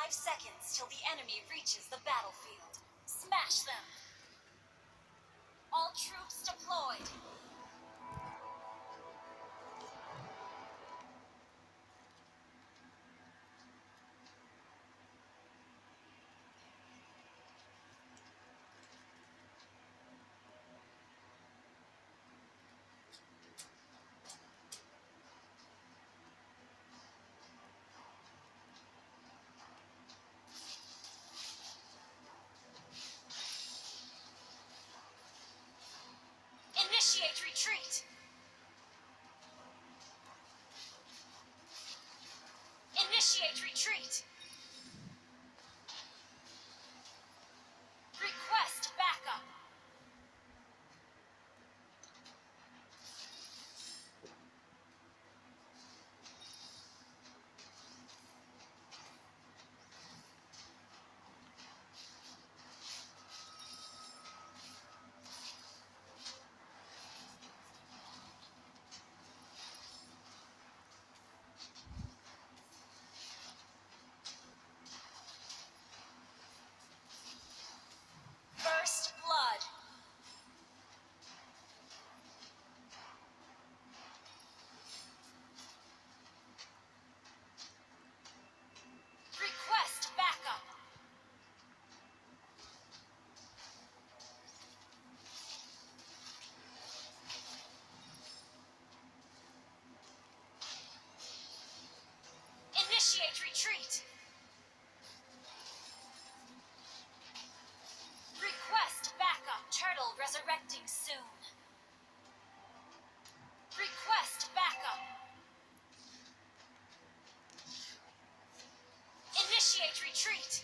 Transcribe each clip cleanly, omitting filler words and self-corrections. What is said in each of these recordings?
5 seconds till the enemy reaches the battlefield. Smash them! All troops deployed! Initiate retreat! Initiate retreat! Request backup! First blood! Request backup! Initiate retreat! Request backup! Turtle resurrecting soon. Request backup! Initiate retreat!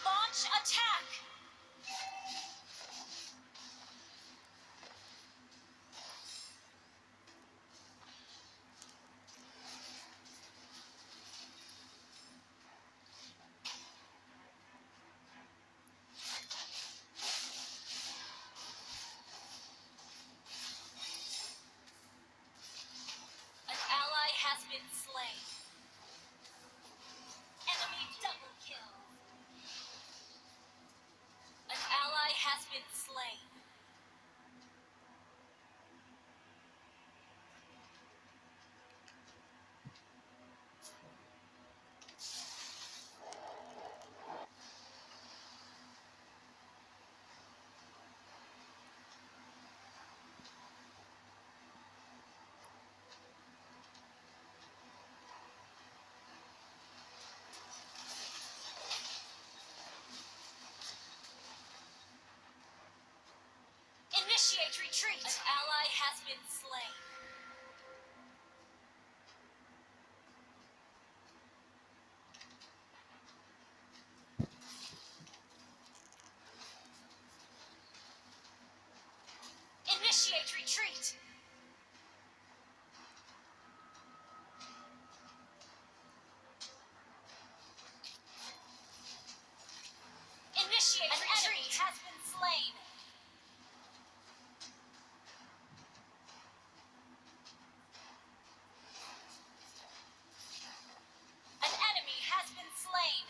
Launch attack! An ally has been slain. Enemy double kill. An ally has been slain. Initiate retreat! An ally has been slain. Initiate retreat! Initiate retreat! An enemy has been slain. An enemy has been slain.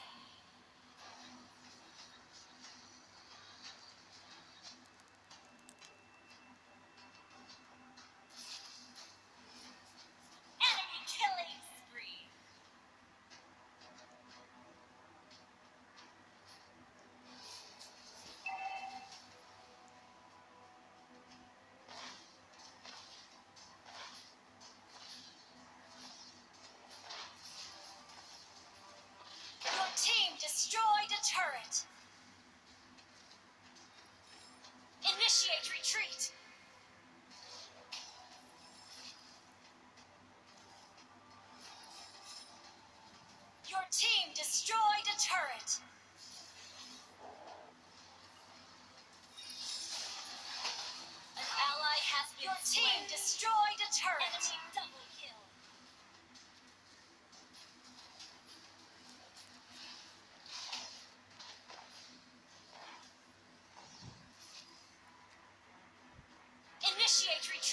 Enemy killing spree. Your team destroyed a turret. Initiate retreat. Your team destroyed a turret. An ally has been Your team destroyed a turret. Enemy double kill.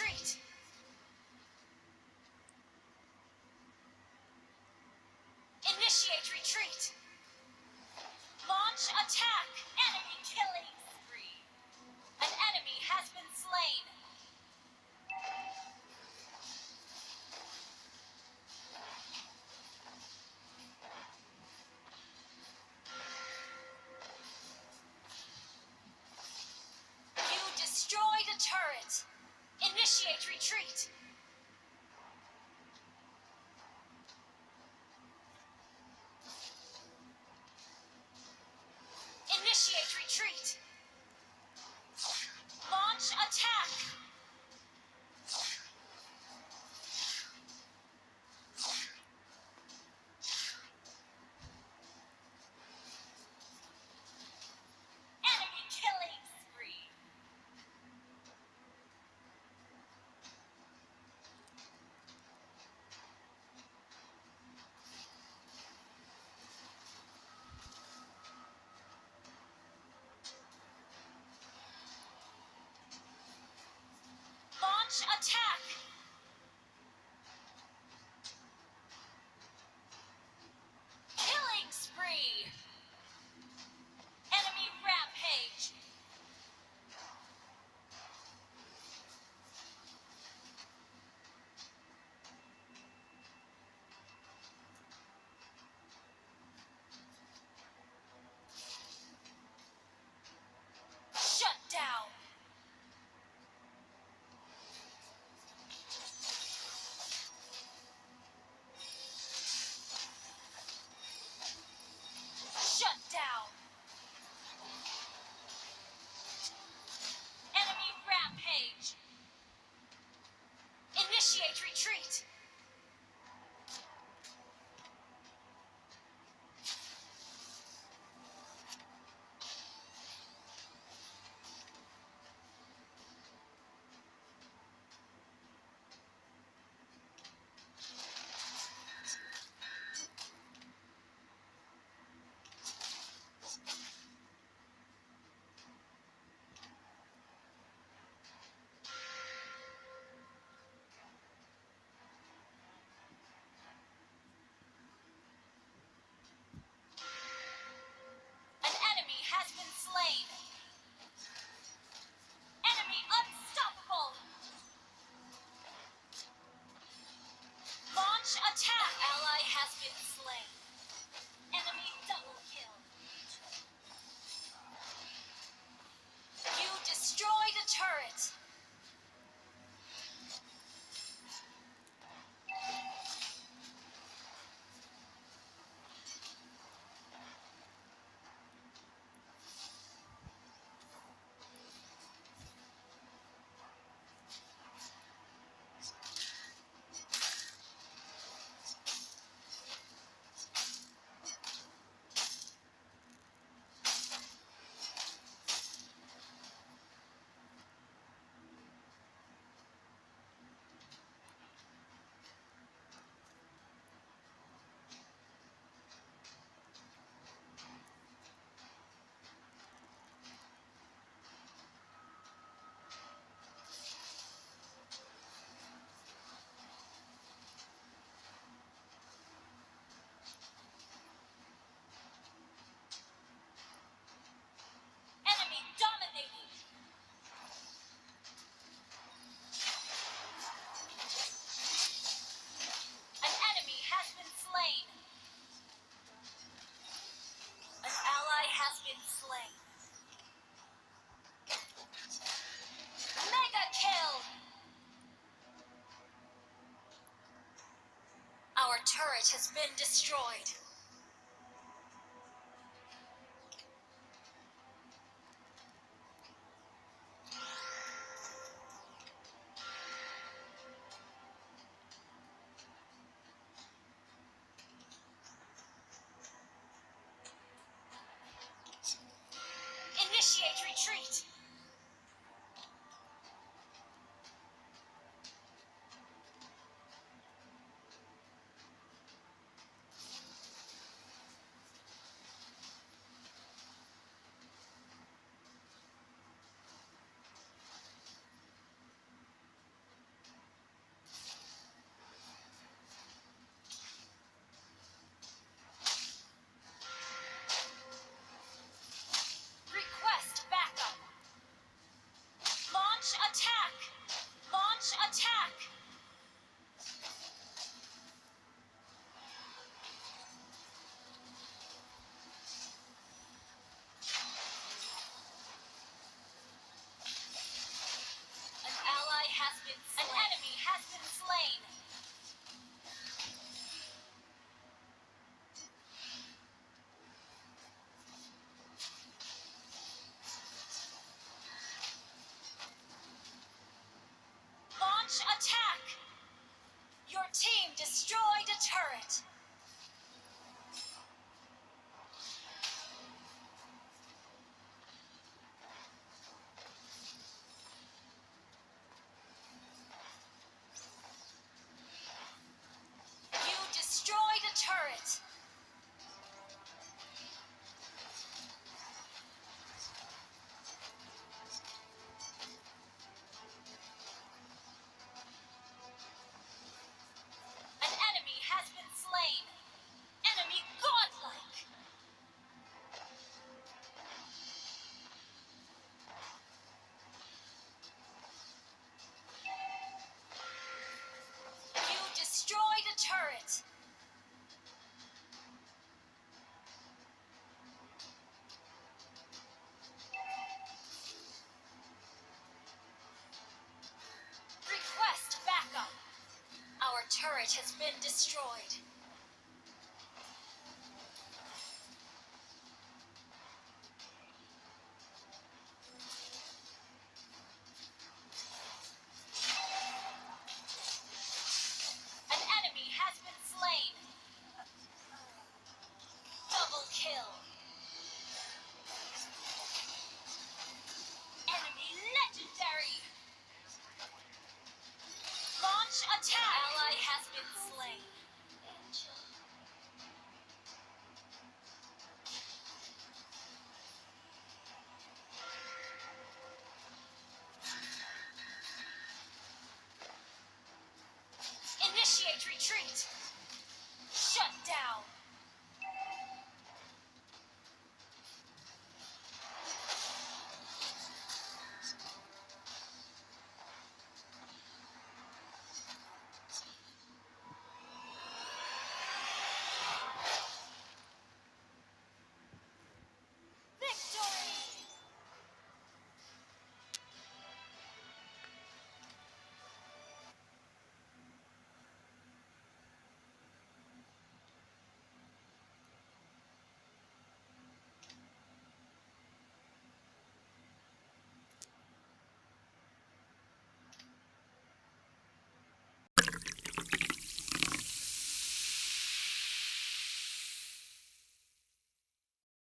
retreat. Initiate retreat. Launch attack. Enemy killing spree. An enemy has been slain. You destroyed a turret. Initiate retreat. Initiate retreat. Launch attack. Enemy killing spree. Launch attack. Killing spree. Enemy rampage. Shut down. Shut down. Enemy rampage. Initiate retreat. An enemy has been slain. Enemy unstoppable. Launch attack. An ally has been slain. Enemy double kill. You destroyed a turret. Enemy dominating. An enemy has been slain. An ally has been slain. Mega kill. Our turret has been destroyed. Initiate retreat. destroyed.